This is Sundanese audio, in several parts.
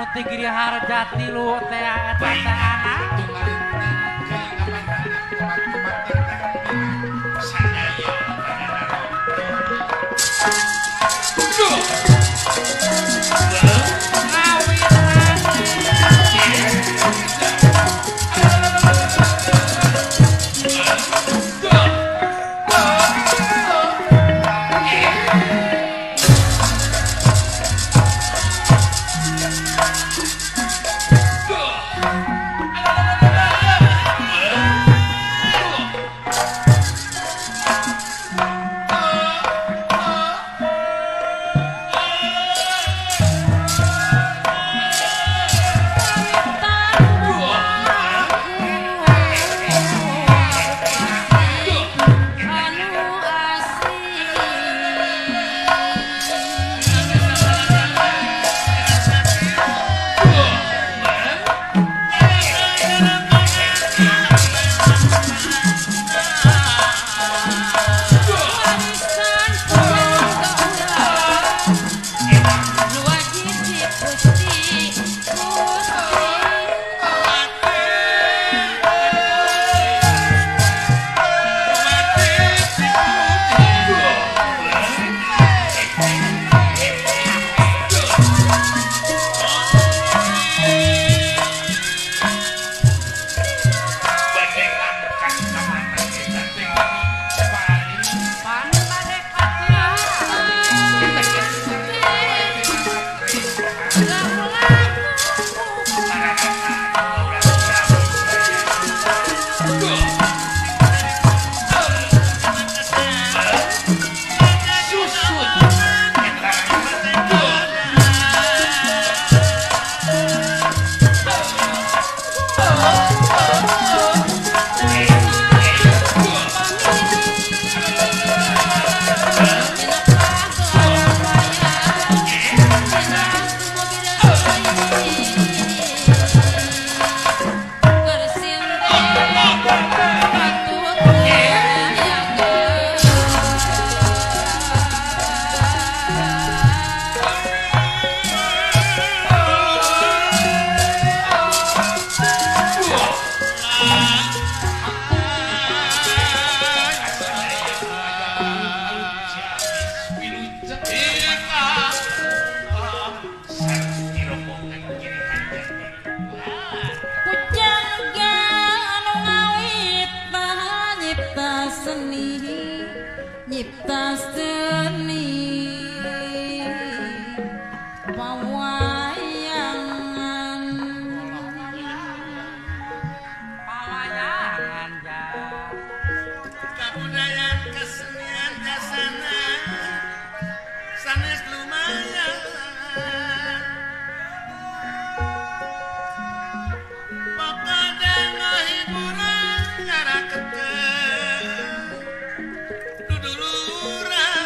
Tigiri Harjati lu teh eta teh anak Nyipta seni pawayangan pawayangan ya kabudayaan kesenian kasana sanes lumayan pokoknya ngahiburan ngarakekeun duduluran.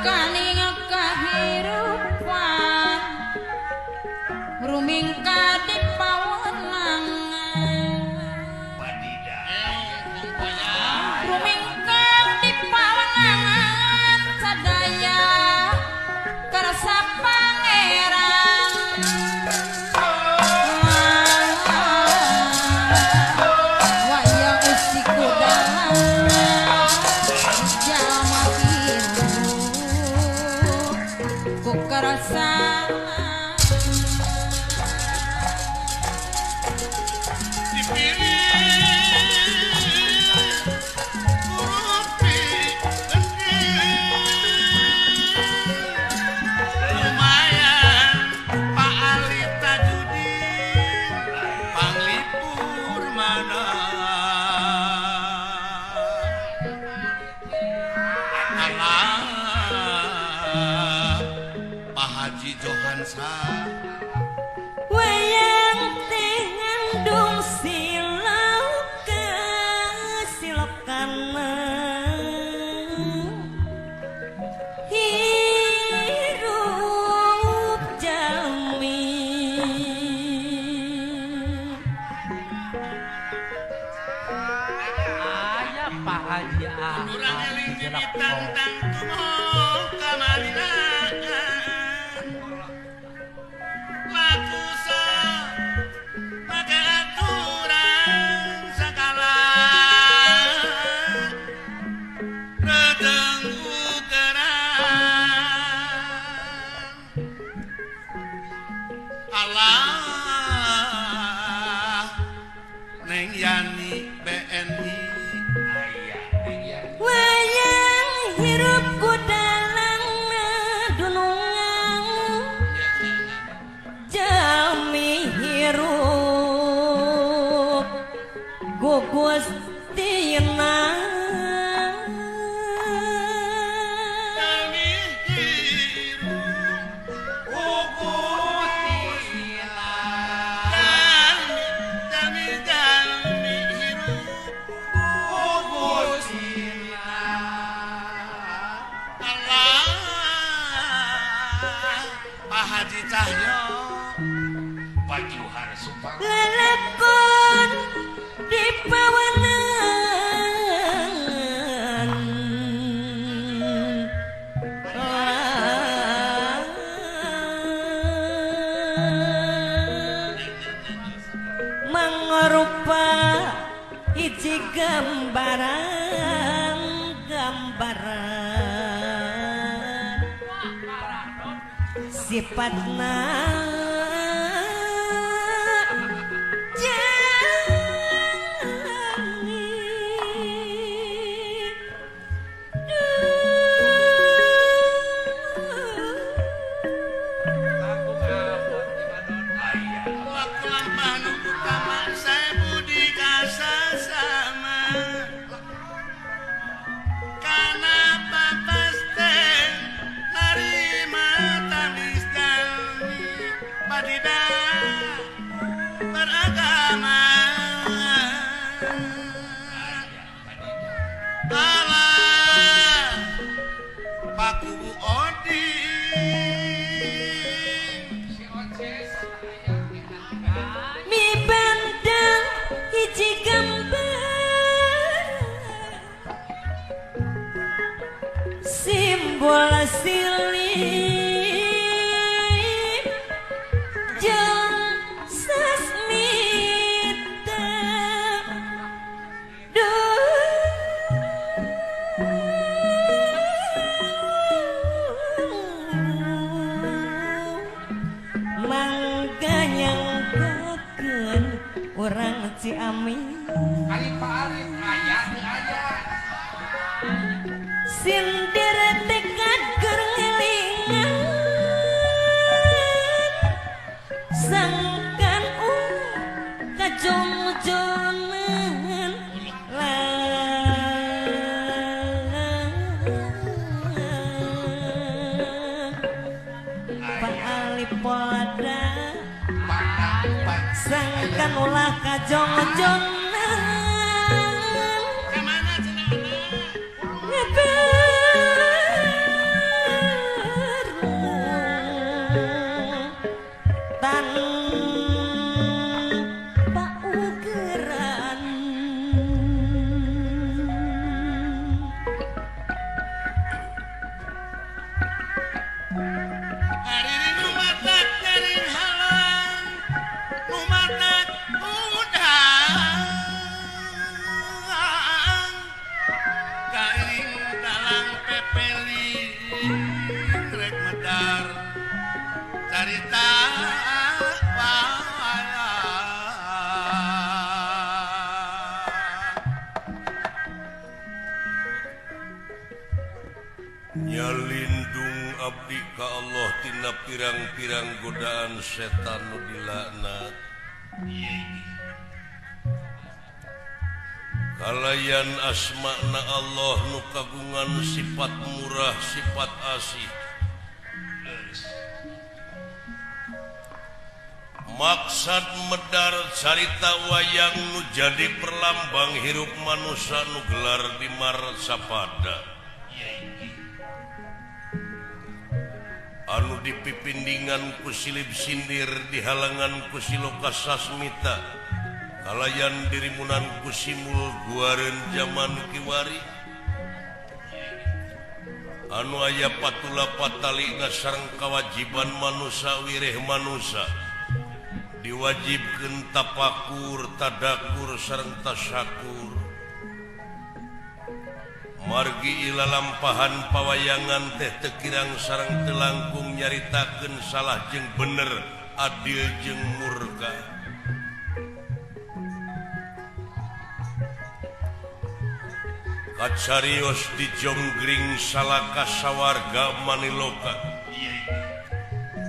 Lelakaning kahirupan rumingka di pawenangan rumingka di pawenangan sadaya karsa pangeran wayang usiku dalam jalma hirup ku karasa Lumayan Pak Ali Tajudin Panglipur mana Alah Pak Haji Johansa Wayang teh ngandung siloka silokana hirup jalmi Aya Pak Haji Urang Ahmad eling di ditantang Jelekong. tumoh kamarinaan Laku so maka aturan sagala Redeng ukeran Allah Neng Yani BNI Wayang hirup ku dalang dunungan jalmi hirup gugus dina Kami hirup Kami kami kami hirup Allah Pak Haji Cahyo lelakon di pawenangan mangrupa hiji gambaran gambaran sifatna jalmi Waktu lampah nu utama saya budi kasasama Kanapa paste narima tamis jalmi Padida beragama Allah Pakubu Oding mi bandang hiji gambar simbol silip jeung sasmita duh mangga nyangkakeun urang Ciamis Ari Pak Arif aya teu aya. Sindir tekad keur ngelingan sangkan kajongjonan lah Pak Ali Polada sangkan ulah kajongjonan Kemana cenah? pirang-pirang godaan setan nu dilaknat. Kalayan asma'na Allah nu kagungan sifat murah sifat asih. Maksad medar carita wayang nu jadi perlambang hirup manusia nu gelar di Marcapada. Anu dipipindingan ku silib sindir dihalangan ku siloka sasmita kalayan dirimunan ku simul guareun jaman kiwari. Anu aya patula patalina sareng kawajiban manusa wireh manusa diwajibkeun tapakur tadakur sareng tasyakur. Margi ilalampahan pawayangan teh teu kirang sareng teu langkung nyaritakeun salah jeung bener adil jeung murka. Kacarios di Jonggring salaka sawarga Maniloka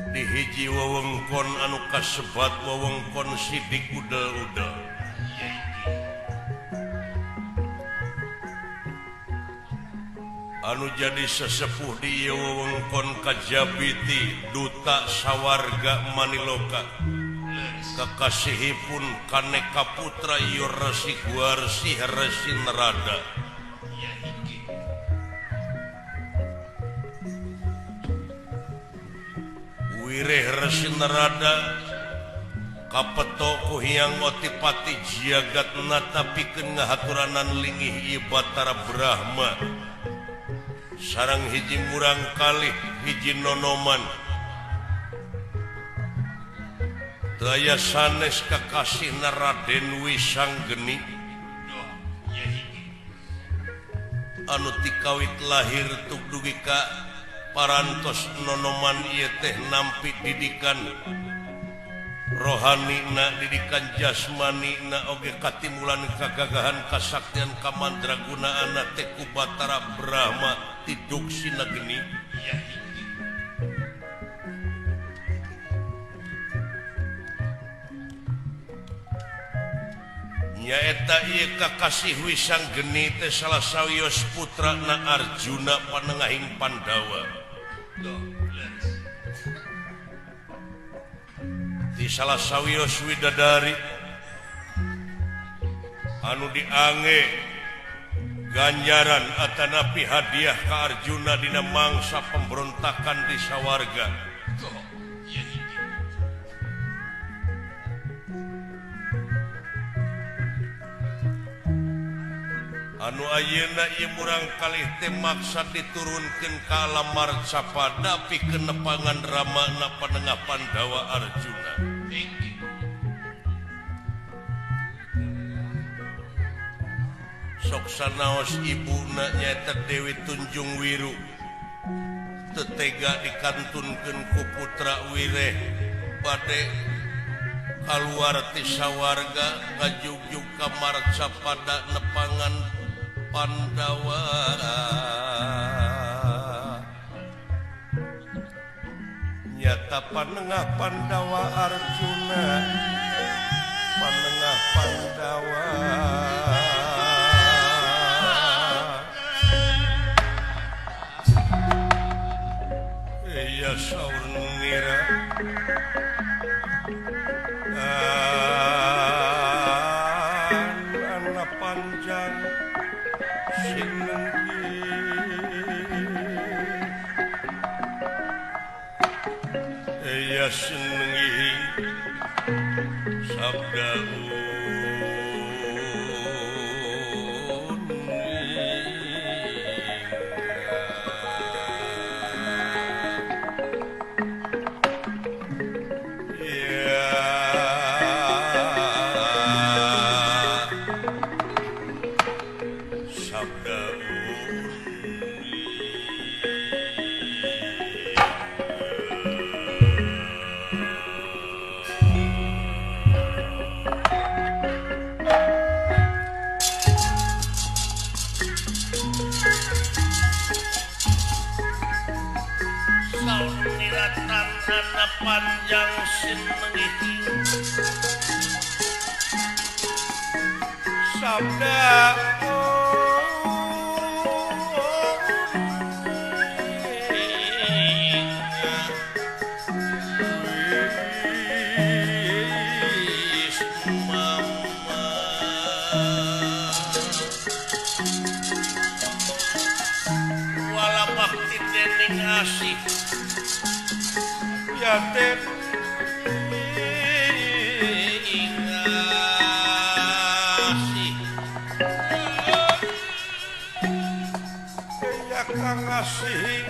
di hiji wewengkon anu kasebat wewengkon sidik udel-udel. Anu jadi sesepuh di ieu wewengkon kajabiti duta sawarga Maniloka kekasihipun kaneka putra ieu Resi Guarsih Resi Narada. Wireh Resi Narada kapeto ku Hyang Otipati Jagatnata pikeun ngahaturanan lingih ieu Batara Brahma sareng hiji murang kalih hiji nonoman. Teu aya sanes kakasihna Raden Wisanggeni anu tikawit lahir tuk dugi ka parantos nonoman ieu teh nampi didikan rohani na didikan jasmani na oge katimulan kagagahan kasaktian kamandragunaanna teh ku Batara Brahma tiduk sinageni. Nyaeta ieu kakasih Wisanggeni teh salah sawios putrana Arjuna panengahing Pandawa. Di salah sawios widadari anu diange ganjaran atanapi hadiah ka Arjuna dina mangsa pemberontakan di sawarga. Anu ayeuna ieu murang kalih teh maksa diturunkeun ka alam Marcapada pikeun nepangan ramana panengah Pandawa Arjuna. Sok sanaos ibuna nyaeta Dewi Tunjung Wiru teu tega dikantunkeun ku putra wireh bade kaluar ti sawarga ngajugjug ka Marcapada nepangan Pandawa. Nyata panengah Pandawa Arjuna panengah Pandawa. Iya saur nira anak panjang sinenggi iya senengi sabda Celana panjang sinengih sabda wala bakti dening asih yaten asih ya kang asih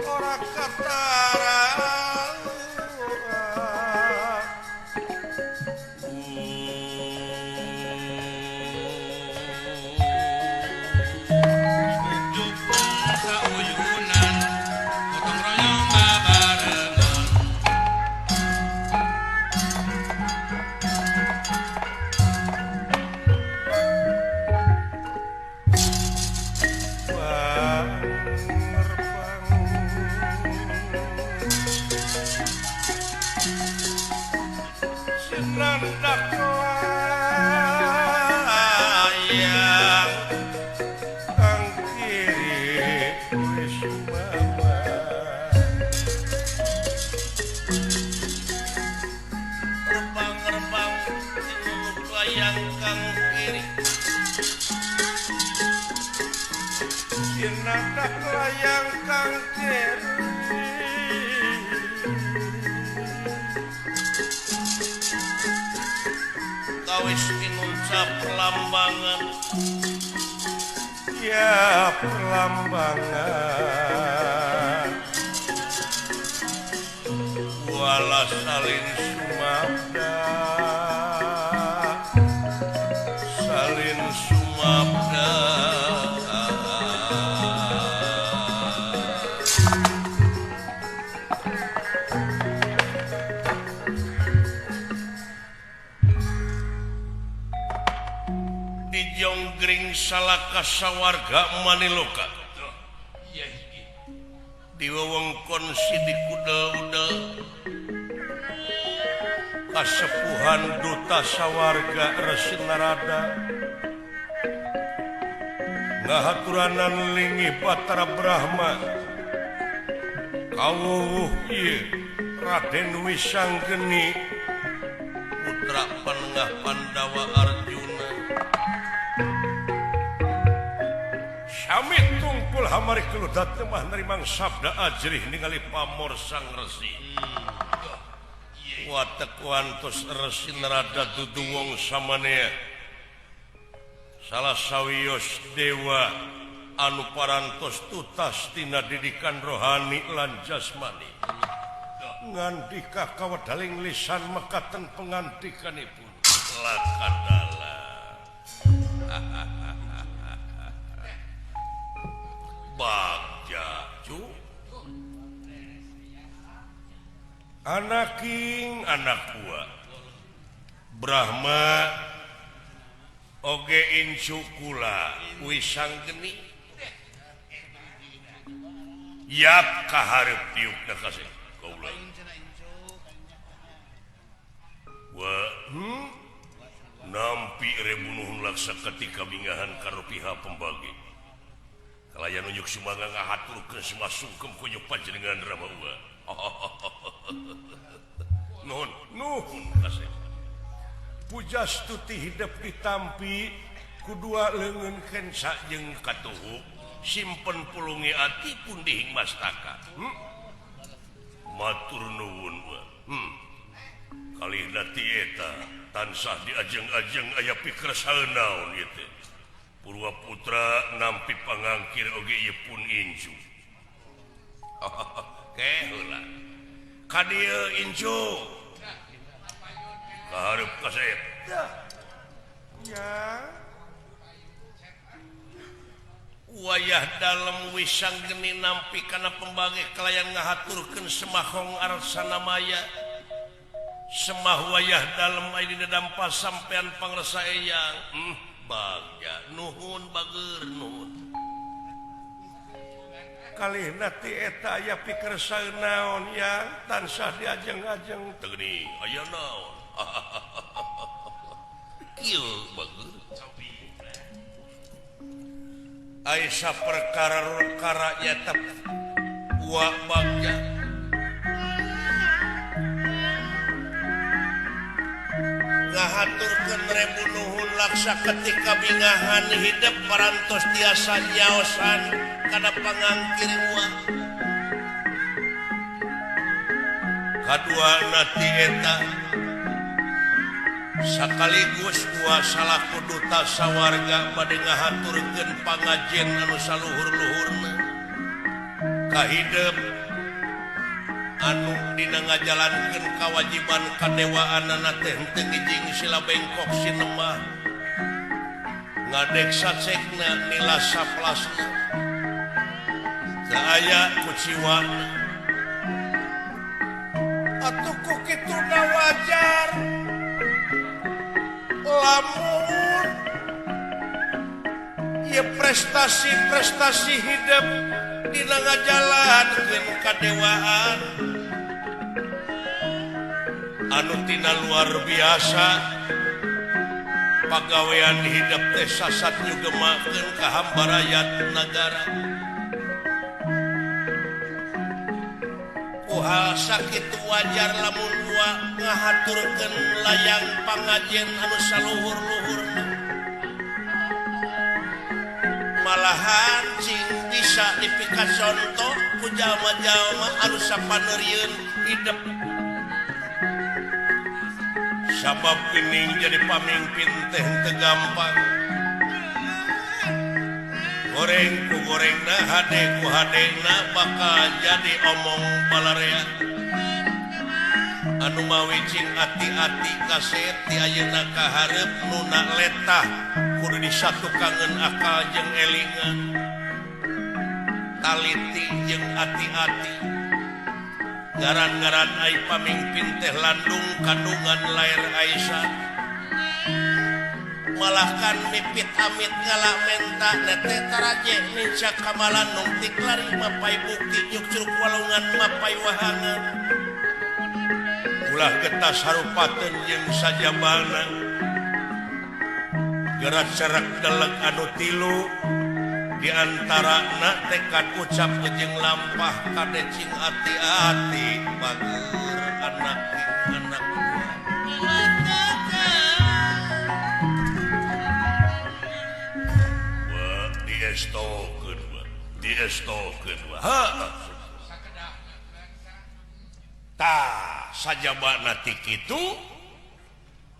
ora ketara rebang-rebang tinuluk layang kang kiri sinadak layang kang kiri kawis tinuncap perlambangan ya perlambangan wala salin sumabda salin sumabda di Jonggring salaka sawarga Maniloka di wewengkon Sidi Kudel-udel kasepuhan duta sawarga Resi Narada ngahaturanan linggih Batara Brahma kawuwuh ieu Raden Wisanggeni putra panengah Pandawa Arjuna sami tungkul hamari keludat mah nerimang sabda ajrih ningali pamor sang resi. Watek wantos Resi Narada dudu wong samanea salah sawios dewa anu parantos tutas tina didikan rohani lan jasmani ngandika kawedaling lisan mekaten pengandikanipun lakadala bagja cu anaking anak gua Brahma oge incu kula Wisanggeni yap kahareup diukna kasih kaula wa nampi rebunuhun laksa ketika bingahan karo pihak pembagi kalayan unjuk sumangga ngahaturkeun sumasungkem kunyuk panjenengan Rama uwa. Nuhun, nuhun kasih. Pujastuti hidup ditampi kudua leungeun kensa jeung katuhu simpen pulungi ati pun dihing mastaka. Matur nuwun wa. Kalihna ti eta tansah diajeng-ajeng aya pikersaleun naon ieu teh. Purwa putra nampi pangangkir oge ieu pun incu. Ke heula. Ka dieu incu. Kahareup kasep. Ya. Wayah dalem Wisanggeni nampi kana pembagi kalayan ngahaturkeun semahong arsana maya. Semah wayah dalem aya dina dampa sampean pangresa eyang. Bagja nuhun bager nuhun. Kalihna ti eta aya pikersa naon ya tansah diajeng-ajeng teu geuning aya naon. Kieu bagus. Aisyah perkara-perkara nyata wa bagja ngahaturkeun rebu nuhun laksa ketika bingahan hidup parantos tiasa nyaosan kana pangangkir wa kadua ti eta sakaligus wa salaku duta sawarga bade ngahaturkeun pangajen anu saluhur-luhurna kahidep anu dina ngajalankeun kawajiban kadewaanana teh henteu ngijing sila bengkok sinemah ngadek sacekna nila saplasna teu aya kuciwana atuh ku kituna wajar lamun ieu prestasi-prestasi hidup dina ngajalankeun kadewaan anu tina luar biasa pagawean hidup teh sasat nyugemakeun ka hambarayat nagara ku hal sakitu wajar lamun wa ngahaturkeun layang pangajen anu saluhur-luhurna malahan cing bisa dipikacontoh ku jalma-jalma anu sapaneurieun hidup sabab geuning jadi pamimpin teh henteu gampang goreng ku gorengna hade ku hadena bakal jadi omong balarea anu mawi cing ati-ati kaset ti ayeuna ka hareup nuna letah kudu disatukangeun akal jeung elingan taliti jeung ati-ati ngaran-ngaran ai pamingpin teh landung kandungan lair Aisyah malahkan mipit amit ngala menta nete taraje ninca kamalan nungtik lari mapai bukti nyukcruk walungan mapai wahangan ulah getas harupateun jeung sajabana gerak cerak deleg anu tilu di antarana tekad ucap jeung lampah kade cing ati-ati bagur anak anak wa diestokeun wa diestokeun wa ha tah sajabana ti kitu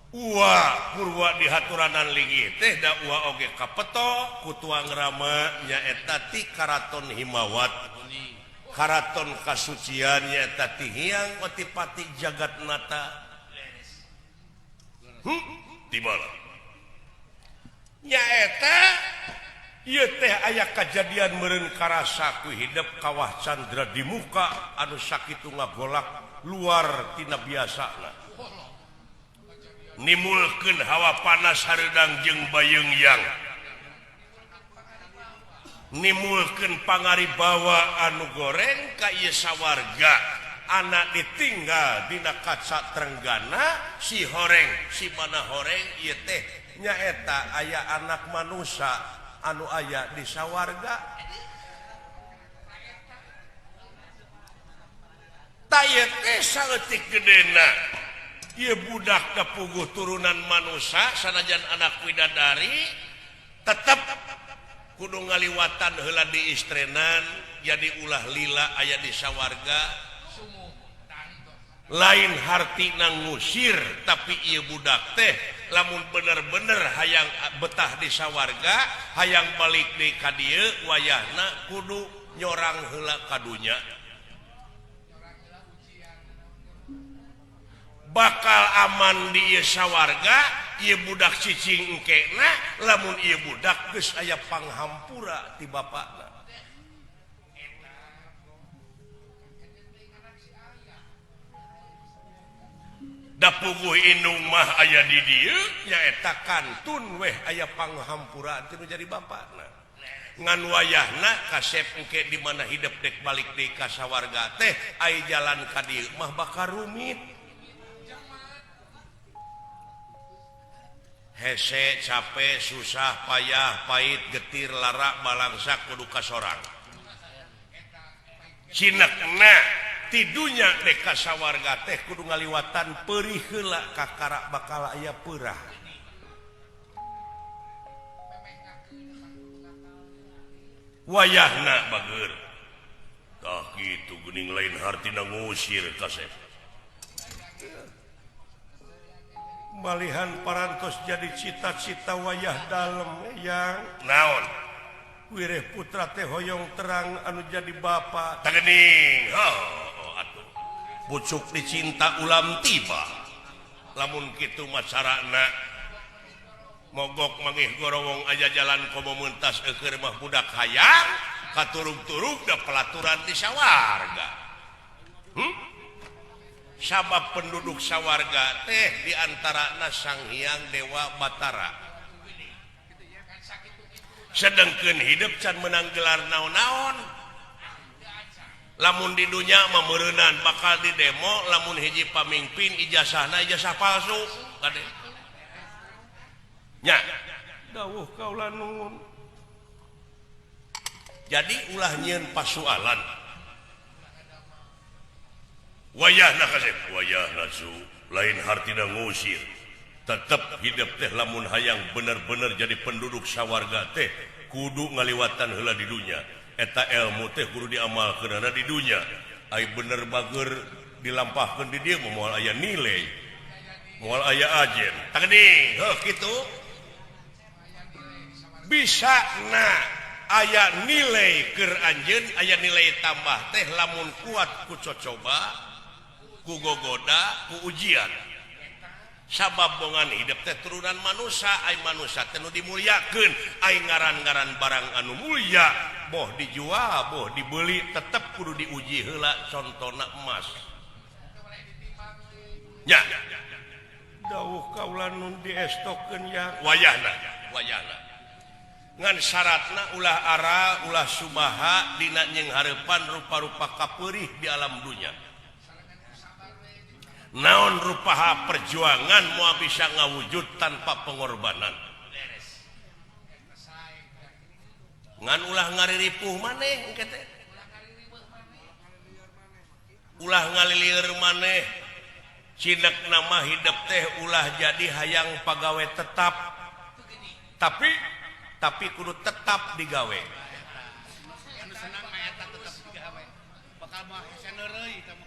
Uwa purwa dihaturanan linggih teh da uwa oge kapeto ku tuang rama nyaeta ti Karaton Himawat Karaton kasucian nyaeta ti Hyang Otipati Jagatnata tibala nyaeta ieu teh aya kajadian meureun karasa ku hidep kawah candra di muka anu sakitu ngagolak luar tina biasana nimulkeun hawa panas hareudang jeung bayeungyang nimulkeun pangaribawa anu goreng ka ieu sawarga anak ditinggal dina kaca trenggana si horeng si mana horeng ieu teh nyaeta aya anak manusia anu aya di sawarga ta ieu teh saeutik gedena ieu budak kapuguh turunan manusia sanajan anak widadari tetep kudu ngaliwatan heula diistrenan jadi ulah lila aya di sawarga lain hartina ngusir tapi ieu budak teh lamun bener-bener hayang betah di sawarga hayang balik deui ka dieu wayahna kudu nyorang heula ka dunya bakal aman di ieu sawarga ieu budak cicing engkena lamun ieu budak geus aya panghampura ti bapakna da puguh indung mah aya di dieu nyaeta kantun weh aya panghampura ti nu jadi bapakna. Ngan wayahna kasep engke di mana hidup dek balik deui ka sawarga teh ai jalan ka dieu mah bakal rumit. Hese, capek, susah, payah, pahit, getir, lara, balangsa kudu ka sorang. Cinekna tidunya dek ka sawarga teh kudu ngaliwatan peurih heula kakara bakal aya peurah. Wayahna bager. Tah kitu geuning lain hartina ngusir kasep. Malihan parantos jadi cita-cita wayah dalem yang naon wireh putra teh hoyong terang anu jadi bapa tah geuning oh atuh pucuk dicinta ulam tiba lamun kitu mah carana mogok mangih gorowong aja jalan komo mentas eueur mah budak hayang katurug-turug da pelaturan di sawarga. Sabab penduduk sawarga teh diantarana Sang Hyang Dewa Batara. Sedengkeun hidup can menang gelar naon-naon. Lamun di dunya mah meureunan bakal di demo lamun hiji pamimpin ijazahna ijazah palsu kade. Nya dawuh kaula nuhun. Jadi ulah nyieun pasualan. Wayahna kasep, wayahna su, lain hartina ngusir. Tetep hidup teh lamun hayang bener-bener jadi penduduk sawarga teh kudu ngaliwatan heula di dunya. Eta ilmu teh kudu diamalkeunana di dunya. Ai bener bager dilampahkeun di dieu moal aya nilai. Moal aya ajen. Tah geuning, heuh kitu. Bisa na aya nilai keur anjeun, aya nilai tambah teh lamun kuat ku cocoba, ku gogoda, ku ujian. Sabab bongan hidup teh turunan manusia, ai manusia teh nu dimuliakeun, ai ngaran-ngaran barang anu mulia, boh dijual, boh dibeli, tetep kudu diuji heula contona emas. Nya. Dawuh kaula nun diestokeun ya. Wayahna, wayahna. Ngan syaratna ulah ara, ulah subaha dina jeung hareupan rupa-rupa kapeurih di alam dunya. Naon rupaha perjuangan moal bisa ngawujud tanpa pengorbanan. Ngan ulah ngariripuh maneh engke teh. Ulah ngalilieur maneh. Cinek nama hidup teh ulah jadi hayang pagawe tetap. Tapi kudu tetap digawe.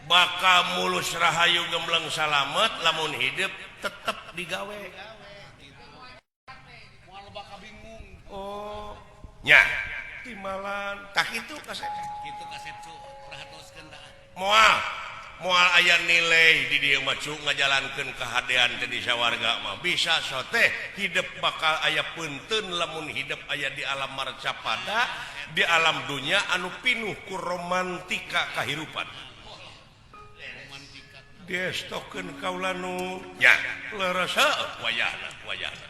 Bakal mulus rahayu gembleng salamet lamun hidup tetep digawe. Oh, nya timalan tah kitu kasep. Kitu kasep cu perhatoskeun tah. Moal moal aya nilai di dieu mah cu ngajalankeun kahadean teh di sawarga mah bisa so teh hidup bakal aya peunteun lamun hidup aya di alam marcapada di alam dunya anu pinuh ku romantika kahirupan. Diestokeun kaula nu nya leres heuh wayahna wayahna.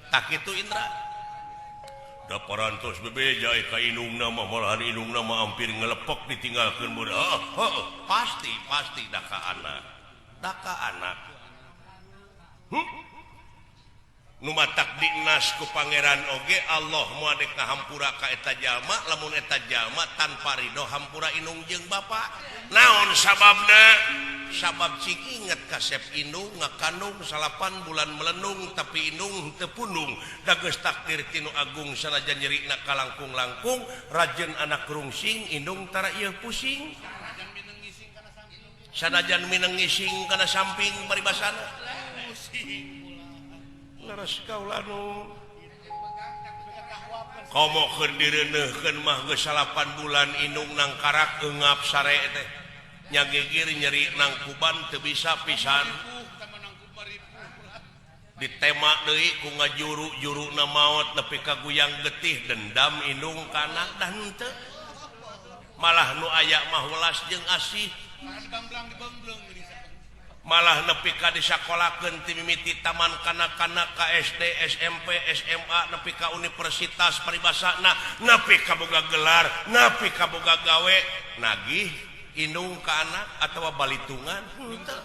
Tah kitu Indra. Da parantos bebeja ka indungna mah malahan indungna mah hampir ngelepek ditinggalkeun budak. Heuh pasti pasti da ka anak. Da ka anak. Nu matak dinas ku pangeran oge Allah moal dek ngahampura ka eta jalma lamun eta jalma tanpa ridho hampura indung jeung bapa. Naon sababna? Sabab cing inget kasep indung ngakandung 9 bulan melenung tapi indung teu pundung da geus takdir tinu agung sanajan nyerina kalangkung-langkung rajen anak rungsing indung tara ieu pusing sanajan mineng ngising kana samping paribasana leres kaula nu komo keur direuneuhkeun mah geus 8 bulan indung nangkarak eungap sare teh nyagegir nyeri nangkuban teu bisa pisan ditema deui ku ngajuru-juruna maot nepi ka guyang getih dendam indung ka anak dah henteu malah nu aya mah welas jeung asih. Malah nepi ka disakolakeun ti mimiti taman kanak-kanak ka SD, SMP, SMA nepi ka universitas paribasana nepi ka boga gelar, nepi ka boga gawe, nagih indung ka anak atawa balitungan henteu.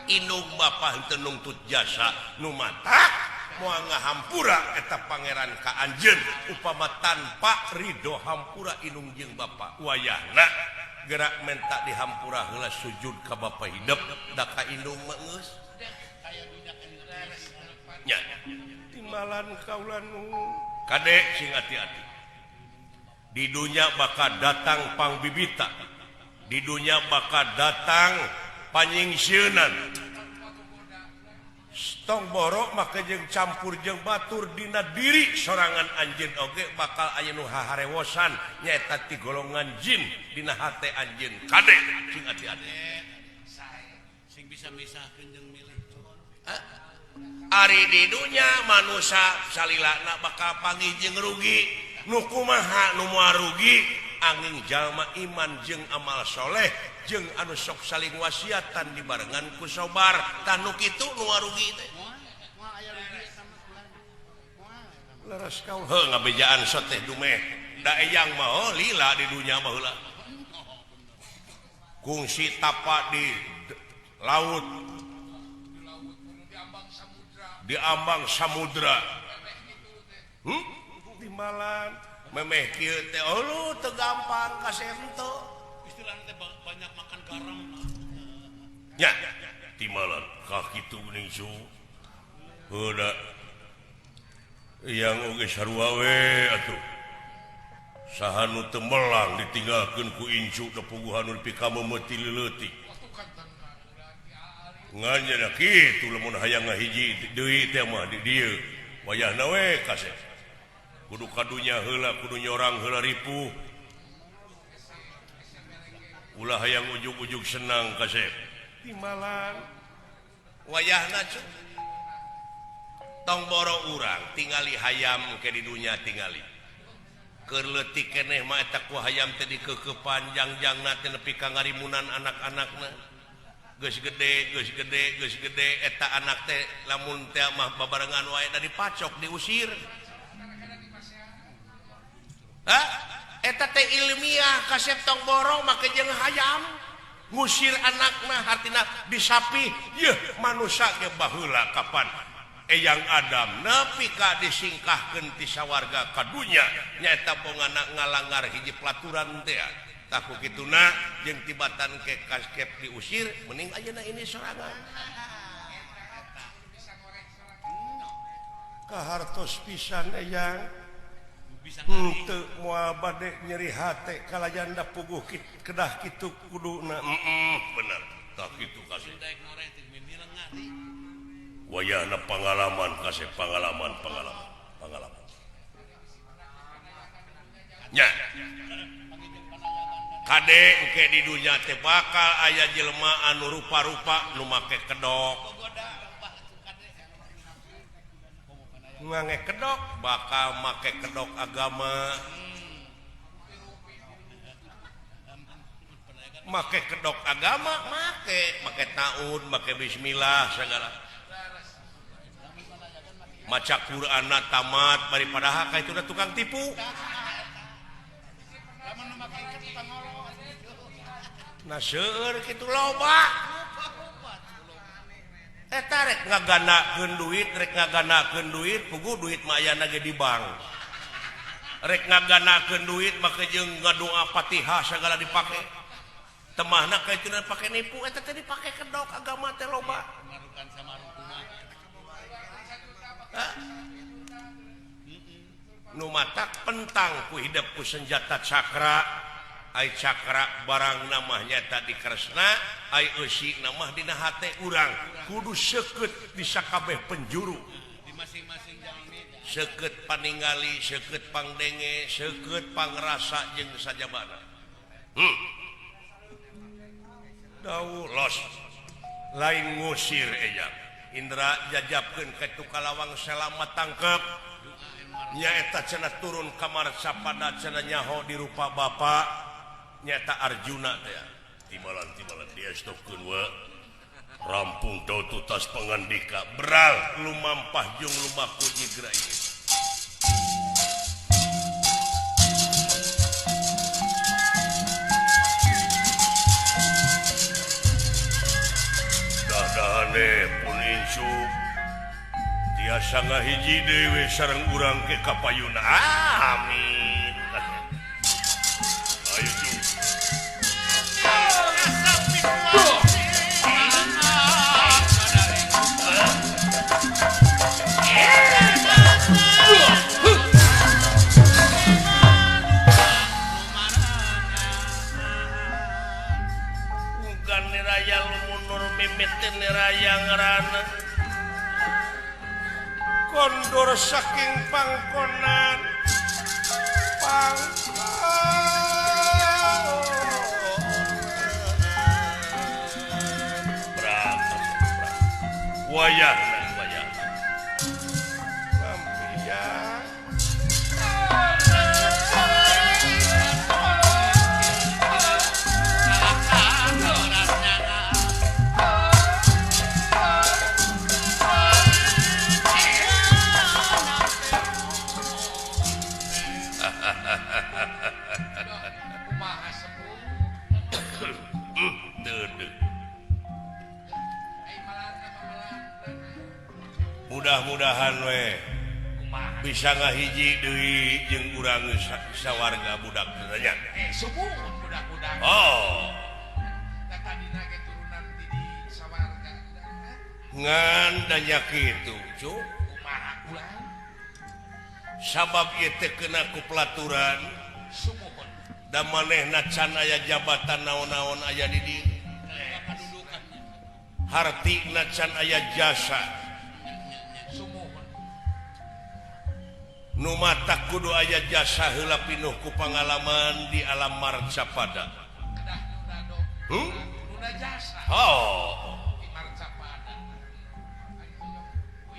Indung bapa henteu nungtut jasa nu matak moal ngahampura eta pangeran ka anjeun upama tanpa ridho hampura indung jeung bapa wayahna gerak menta dihampura heula sujud ka bapa hidup da ka indung mah geus nya timbalan kaula nu kade sing hati-hati di dunya bakal datang pangbibita di dunya bakal datang panyingsieunan tong borok make jeung campur jeung batur dina diri sorangan anjeun oge bakal aya nu haharewosan nyaeta ti golongan jin dina hate anjeun kade sing ati-ati sing bisa misahkeun jeung milih. Ari di dunya manusia salilana bakal panggih jeung rugi nu kumaha nu moal rugi angin jalma iman jeung amal soleh jeung anu sok saling wasiatan dibarengan ku sobar tanu kitu nu rugi teh leres kaul heuh ngabejaan sok teh dumeh da eyang mah oh, lila di dunya mah heula kungsi tapa di laut di ambang samudra timbalan memeh kieu teh oh teu gampang kasep teu istilahna teh banyak makan garam nya timbalan ka kitu geuning su heuh da yang oge sarua we atuh saha nu teu melang ditinggalkeun ku incu da puguhan nu pikameumeuti leutik ngan nya kitu lamun hayang ngahiji deui teh mah di dieu wayahna we kasep kudu kadunya heula kudu nyorang heula ripuh ulah hayang ujug-ujug senang kasep timbalan wayahna cu tong boro urang tingali hayam ke di dunya tingali keur leutik keneh mah eta ku hayam teh dikekepan jangjangna teh nepi ka ngarimunan anak-anakna geus gede geus gede geus gede eta anak teh lamun teh mah babarengan wae da dipacok diusir. Hah? Eta teh ilmiah kasep tong borong make jeung hayam ngusir anakna hartina disapih yeuh manusia ge baheula kapan Eyang Adam nepi ka disingkahkeun ti sawarga ka dunya nyaeta bongana ngalangar hiji pelaturan teh tah ku kituna jeung tibatan ke kaskep diusir mending ayeuna ini sorangan kahartos pisan eyang henteu moal bade nyeri hate kalayan da puguh kedah kitu kuduna bener tah kitu kasih wayahna pangalaman kasih pangalaman pangalaman pangalaman nya kade engke di dunya teh bakal aya jelema anu rupa-rupa nu make kedok ngange kedok bakal make kedok agama make kedok agama make taun make bismillah segala maca Qur'anna tamat bari padahal ka itu tukang tipu nah seueur kitu loba eta rek ngaganakeun duit rek ngaganakeun duit puguh duit mah ayana ge di bank rek ngaganakeun duit make jeung ngadoa Fatihah segala dipake temahna ka itu pake nipu eta teh dipake kedok agama teh loba. Nu matak pentang ku hidup ku senjata cakra ai cakra barang namanya tadi Kresna ai eusi namah dina hate urang kudu seukeut di sakabeh penjuru seukeut paningali seukeut pangdenge seukeut pangrasa jeung sajabana Dawuh los lain ngusir ejang Indra jajabkeun ka Tukalawang selamat tangkep nyaeta cenah turun kamar sapada cenah nyaho di rupa bapa nyaeta Arjuna teh timbalan-timbalan dia Diestokeun we. Rampung tutas pangandika beral lumampah jeung lumaku nyigra ieu. Dahane pun insuk tiasa ngahiji deui sareng urang ke kapayuna. Amin. Ayo cu. Niraya kondor saking pangkonan pangkonan wayahna wayahna sampiyan. Mudah-mudahan we bisa ngahiji deui jeung urang sawarga budak teh nya. Subuh budak-budak. Oh. Da tadina ge turunan ti di sawarga. Ngan da nya kitu, cu. Kumaha ulah? Sabab ieu teh kena ku pelaturan. Sumuhun. Da manehna can aya jabatan naon-naon aya di dieu. Hartina can aya jasa. Nu matak kudu aya jasa heula pinuh ku pangalaman di alam marcapada. Oh.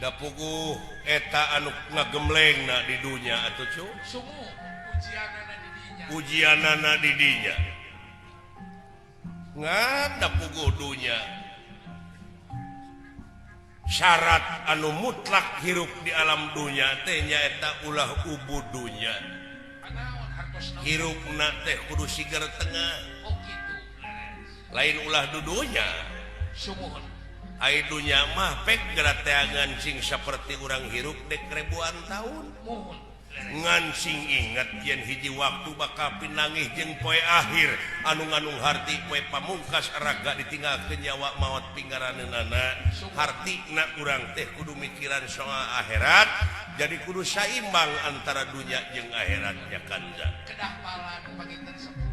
Da puguh eta anu ngagemlengna di dunya atuh cu. Ujianana di dinya. Ngan da puguh dunya. Syarat anu mutlak hirup di alam dunya teh nyaeta ulah ubu dunya. Hirupna teh kudu sigar tengah. Lain ulah dudunya. Ai dunya mah pek gerateangan sing saperti urang hirup dek ribuan tahun. Ngan sing inget yen hiji waktu bakal pinangih jeung poe akhir anu nganung harti poe pamungkas raga ditinggalkeun nyawa maot pinggaraneunana. Hartina urang teh kudu mikiran soal akhirat, jadi kudu saimbang antara dunya jeung akhirat nya kanza. Kedah palan panginten sepuh.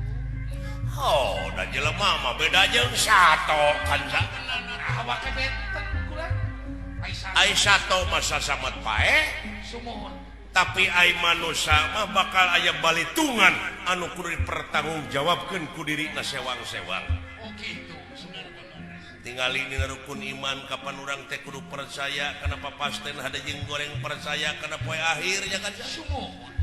Oh, da jelema mah beda jeung sato kanza. Awake benten kula. Ai sato mah sasamat pae. Sumuhun. Tapi ai manusia mah bakal aya balitungan anu kudu dipertanggungjawabkeun ku dirina sewang-sewang. Oh kitu. Tingali dina rukun iman kapan urang teh kudu percaya kana papasten hade jeung goreng percaya kana poe akhir nya kan. Sumuhun.